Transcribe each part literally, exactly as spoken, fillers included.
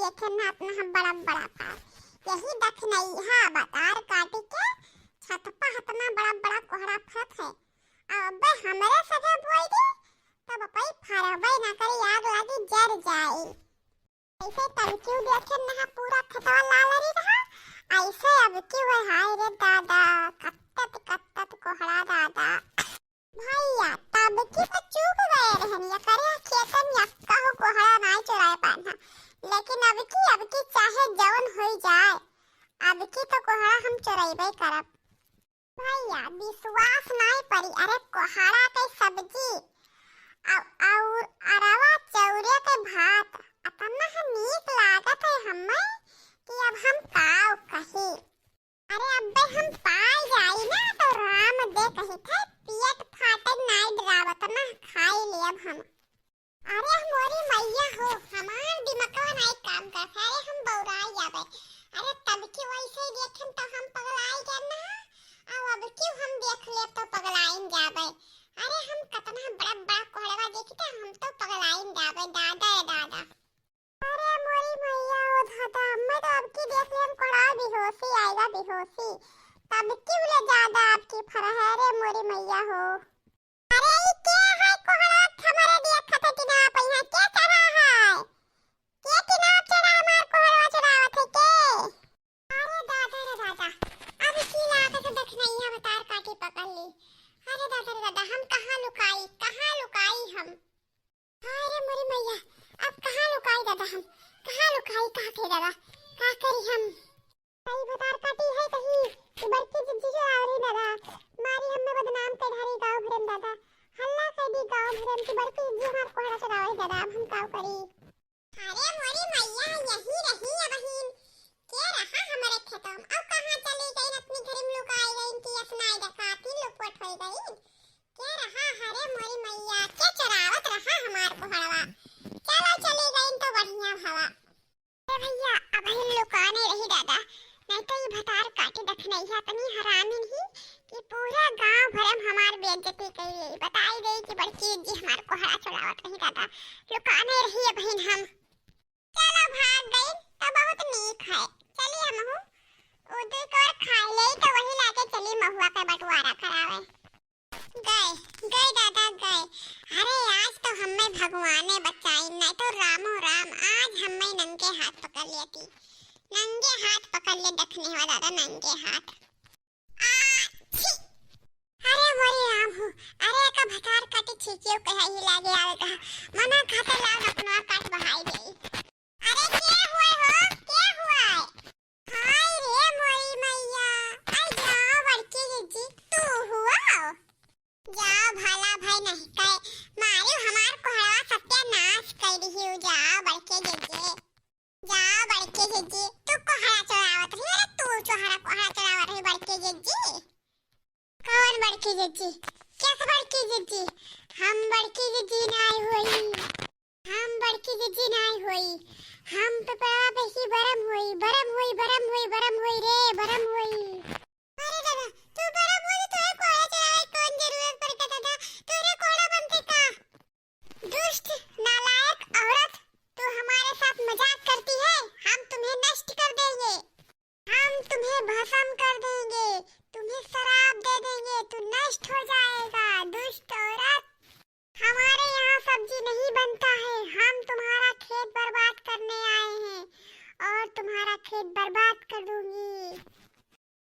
देखे ना अपना हम बड़ा बड़ा पार। यही दखनैहा बतार काटी के छत पर हतना बड़ा बड़ा कोहड़ा फरत है। अबे हमरे सगे बोई दी, तब पई फरबे ना करी, आग लागी जर जाई। ऐसे तब क्यों देखे ना पूरा खेतवा लाल रही रहा, ऐसे अब क्यों है, हाय रे दादा, कत्तत कत्तत कोहड़ा दादा। भैया, तब की तो चूक गए रहन, ये करे खेतन यक्का हो कोहड़ा नाई चुराए पाना, लेकिन अब की, अब की चाहे जौन होई जाए, अब की तो कोहड़ा हम चुराइबे करब। भैया, विश्वास नाई पड़ी, अरे कोहड़ा के सब्जी, अउ, अउर अरवा चौरे के भात, अतना नीक लागत है हमें कि अब हम काव कही। अरे अब्बे हम पाई जाई ना तो राम दे कही थे, पेट फाटे नाई डरावत ना, खाई लेब हम। अरे मोरी मैया हो, हमार दिमकवा नाई काम करत है। अरे हम बौराई जाबे। अरे तब की वैसे ही देखें तो हम पगलाई गए ना, अब अब क्यों हम देख लेब तो पगलाइन जाबे। अरे हम कतना बड़ा बड़ा कोहड़वा देखी तो हम तो पगलाइन जाबे, दादा रे दादा। अरे मोरी मैया हो दादा, मैं तो अब की देख लेन कोहड़ा बेहोशी आएगा, बेहोशी। तब क्यों ले ज्यादा आपकी फरह है रे मोरी मैया हो। अरे ई के है कोहड़ा हमारे दिया खते टिनाप यहाँ के चढ़ा है? के टिनाप चढ़ा हमार कोहड़ा चढ़ावत है के? अरे दादा रे दादा, अब की लागत है दखनैया बतार काटी पकड़ ली। अरे दादा रे दादा, हम कहाँ लुकाई, कहाँ लुकाई हम? हाय रे मोरी मैया, अब कहाँ लुकाई दादा हम? कहाँ लुकाई, कहाँ के दादा? का करी हम? कई बतार काटी है कही कि बड़की जिज्जी जो आ रही दादा, मारी हमें बदनाम कर ढारी गाँव भरे में दादा। हल्ला कर दी गाँव भरे में कि बड़की जिज्जी हमार कोहड़ा चुरावे दादा, अब हम काव करी? अरे मोरी मैया, यही रही अबहिन। के रहा हमरे खेतवा में? अब कहाँ चली गई? अपनी घर में लुकाई गई कि असनाई डकाती लुकवट हो गई। के रहा? अरे मोरी मैया, के चरावत रहा हमार कोहड़वा? चलो चली गई तो बढ़िया भवा। ए भैया, अबहिन लुकाने रही दादा, नहीं तो ये भतार काटी दखनैया इतनी हरामी नहीं कि पूरा गांव भरम हमार बेइज्जती कर गई। बताई गई कि बड़की जिज्जी हमार कोहड़ा चुरावत रही दादा, लुकाने रही अबहिन हम। चलो भाग गई तो बहुत नीक है। चली हमहू उ दुई कोर खाई लेई तो वही लागे चली महुआ के बंटवारा करावे। गए, गए दादा गए। अरे आज तो हमें भगवाने बचाई, नहीं तो रामो राम, आज हमें नंगे हाथ पकड़ लेती। नंगे हाथ पकड़ ले दखनैया दादा, नंगे हाथ। आ, छी! अरे मोरे राम हो, अरे एका भतार काटी छींकियो कहे ही लागे आवे कहा। मना खाते लाग अपना काट बहाई देई। अरे के हुए हो, के हुए? हाय रे मोरी मैया, आई जाओ बड़की जिज्जी, तू हुआ? जाओ भला भाई नहीं कहे, मारू हमार कोहड़ा सत्यानाश कर दिहियो, जाओ बड़की जिज्जी। जा बड़की जिज्जी, तू कोहड़ा चोरावत रही, अरे तू चोहरा कोहड़ा चोरावत रही बड़की जिज्जी। कौन बड़की जिज्जी? क्या बड़की जिज्जी? हम बड़की जिज्जी नाई होई, हम बड़की जिज्जी नाई होई। हम पे पड़वा पे ही बरम होई, बरम होई, बरम होई, बरम होई रे, बरम होई। अरे दादा, तू बरम हो तो तोरे कोहड़ा चोरावे कौन जरूरत पड़ता दादा? तोरे कोहड़ा बनते का? दुष्ट, नालायक औरत, तू हमारे साथ मजाक करती है? हम तुम्हें नष्ट कर देंगे, हम तुम्हें भस्म कर देंगे, तुम्हें शराप दे देंगे, तू नष्ट हो जाएगा, दुष्ट औरत। हमारे यहाँ सब्जी नहीं बनता है, हम तुम्हारा खेत बर्बाद करने आए हैं और तुम्हारा खेत बर्बाद कर दूंगी।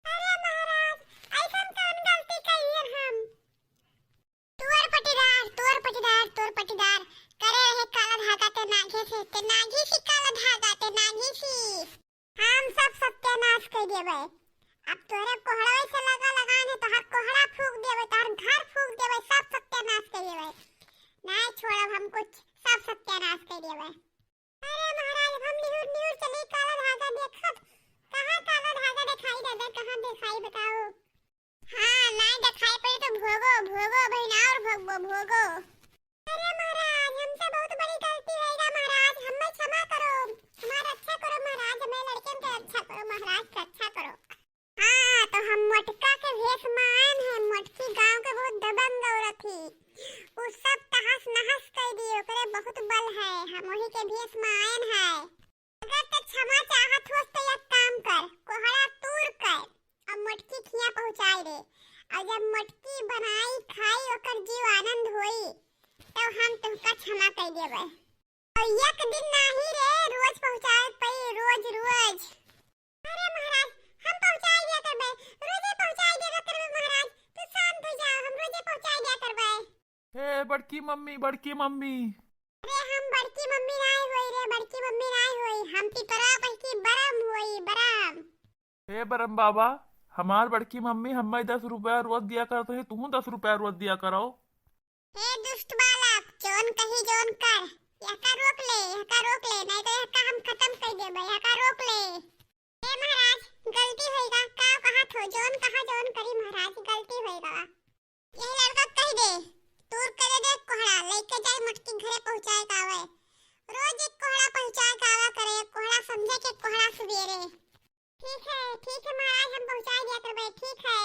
अरे महाराज, ऐसन कौन गलती कइली हम? तुअर पटीदार, तुअर पटीदार, तुअर पटीदार, करे रहे काला धागा ते नाघे से, ते नाघी सी काला धागा, ते नाघी सी। हम सब सत्यानाश कर देबे। अब तोरे कोहड़वे से लगा लगान है, तोहर कोहड़ा फूंक देबे, तोहर घर फूंक देबे, सब सत्यानाश कर देबे। नहीं छोड़ब हम कुछ, सब सत्यानाश कर देबे। अरे महाराज, अब हम निहुर निहुर चली काला धागा देखत। कहाँ काला धागा देखाई दादा, कहाँ देखाई बताओ? हाँ, नाई देखाई पड़ी तो भोगो, भोगो बहिन, और भोगो, भोगो। अरे महाराज, हमसे बहुत बड़ी गलती होइगा महाराज, हमें क्षमा करो, हमारा रक्षा करो महाराज, हमें लड़कन के रक्षा करो महाराज, रक्षा करो। हाँ, तो हम मोटका के भेष में आयन है, मोटकी गांव के बहुत दबंग औरत ही। उ सब तहस नहस कर दी, ओकरे बहुत बल है, हम वही के भेष में आयन है। ए बड़की मम्मी, बड़की मम्मी। अरे हम बड़की मम्मी नाय होई रे, बड़की मम्मी नाय होई, हम पिपरा बड़की बरम होई, बरम। हे बरम बाबा, हमार बड़की मम्मी हम्मे दस रुपया रोज दिया करत रही, तुहूँ दस रुपया रोज दिया करो। हे दुष्ट बालक, जौन कही जौन कर, यहका रोक ले, यहका रोक ले, नहीं तो यहका हम खत्म कर देबे, यहका रोक ले। हे महाराज, गलती होइगा, का कहत हो, जौन कहा जौन करी महाराज, गलती होइगा। यही लड़का कह दे, तूर करे दे कोहड़ा, लेके जाए मोटकी घरे पहुँचाए का आवे। रोज एक कोहड़ा पहुँचाए का आवा करे, एक कोहड़ा संझे के, एक कोहड़ा सुबेरे। ठीक है, ठीक है महाराज, हम पहुँचाए दिया करबे, ठीक है।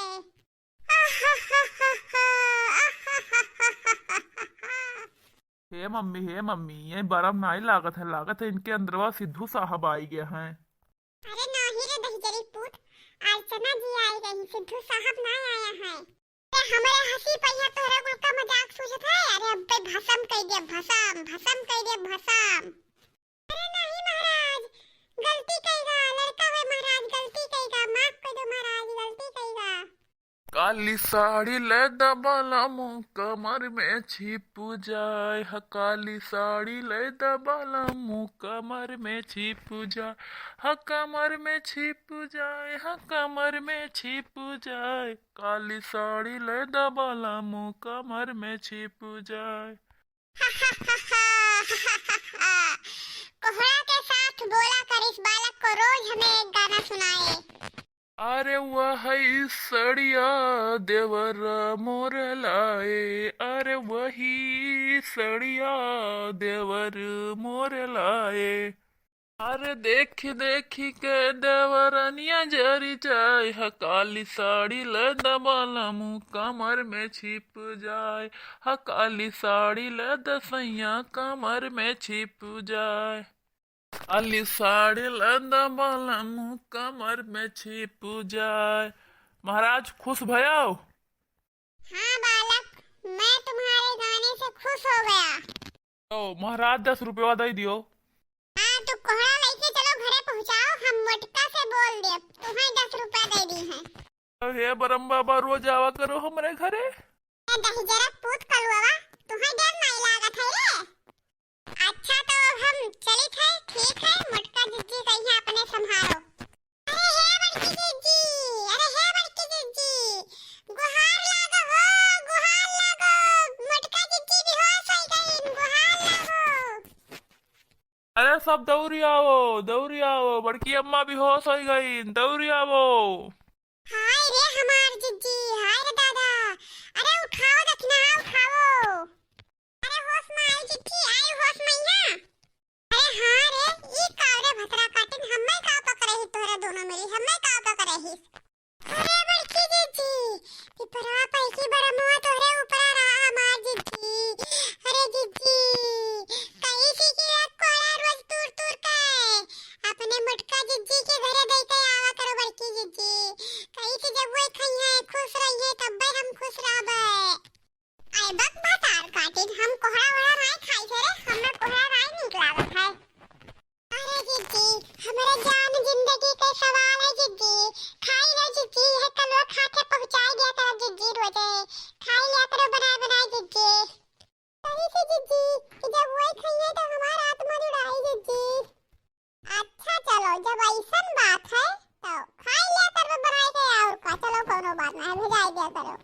हे मम्मी, हे मम्मी, ये बरम नाई लागत है, लागत है इनके अंदरवा सिद्धू साहब आई गए हैं। अरे नाही रे दहिजरी पूत, अर्चना जी आई गई, सिद्धू साहब ना आया है। ए, हमरे हंसी पे यहाँ तोहरे कुल का मजाक सूझत है? अरे अब्बे भसम कई दे, भसम, भसम कई दे, भसम। अरे नाही महाराज, गलती कईगा, लड़का हुए महाराज, गलती कईगा, माफ कर दो महाराज, गलती कईगा। काली साड़ी ले दबाला मुँह कमर में छिप जाए, ह काली साड़ी ले दबाला मुँह कमर में छिप जाए, ह कमर में छिप जाए, ह कमर में छिप जाए, काली साड़ी ले दबाला मुँह कमर में छिप जाए। कोहड़ा के साथ बोला कर इस बालक को, रोज हमें एक गाना सुनाए। अरे वही सड़िया देवर मोर लाए, अरे वही सड़िया देवर मोर लाए। अरे देखी देखी के देवरनिया जरी जाए, ह काली साड़ी ले दबाला मुँह कमर में छिप जाए, ह काली साड़ी ले दसैया कमर में छिप जाए। काली साड़ी ले दबाला मुँह कमर में छिप जाए। महाराज खुश भयाओ? हाँ बालक, मैं तुम्हारे गाने से खुश हो गया। तो महाराज दस रुपया दे दियो। हाँ, तू कोहड़ा लेके चलो घरे पहुँचाओ, हम मोटका से बोल देब, तुम्हें दस रुपया दे दी है। हे बरम बाबा, रोज आवा करो हमरे घरे। ए दहिजरा पूत कलुआवा, तुहैं डर नाई लागत है रे। अच्छा तो अब हम चलित है, ठीक है, मोटका जिज्जी कहिया अपने संभारो। अरे हे बड़की जिज्जी, अरे हे बड़की जिज्जी, गुहार लागो हो, गुहार लागो, मोटका जिज्जी बेहोश हो गईन, गुहार लागो। अरे सब दौरी आवो, दौरी आवो, बड़की अम्मा बेहोश हो गईन, दौरी आवो। हाय रे हमार जिज्जी, हाय रे दादा। अरे उठाओ दखिनहा, उठाओ। अरे होश में आई जिज्जी, आई होश में यहाँ। अरे हाँ रे, ई का रे भतरा काटिन, हम्मे का पकड़े ही तोहरे दोनों मेरी, हम्मे का पकड़े ही। अरे बड़की जिज्जी, पिपरवा पैकी बरमुआ तोहरे ऊपर रहा हमार जिज्जी। अरे जिज्जी, कही थी कि एक कोहड़ा रोज तूर तूर के अपने मोटका जिज्जी के घरे दे के आवा करो बड़की जिज्जी। कही थी जब वो खइहैं, खुश रहिहैं, तब्बे हम खुश रहबे। आय बक भतार काटिन, हम कोहड़ा वोहड़ा नाय खाई थे रे, हमें कोहड़ा नाय नीक लागत है। अरे जिज्जी, हमरे जान जिंदगी के सवाल है जिज्जी, खाई लो जिज्जी, ये कलुआ खा के पहुँचाई दिया करो जिज्जी रोजे, खाई लिया करो बनाए बनाए जिज्जी। सही से जिज्जी, कि जब वही खाइए तो हमारा आत्मा जुड़ाई जिज्जी। अच्छा चलो, जब ऐसन बात है तो खाई लिया करो बनाए के, और का, चलो कोनो बात ना है, भेजाई दिया करो।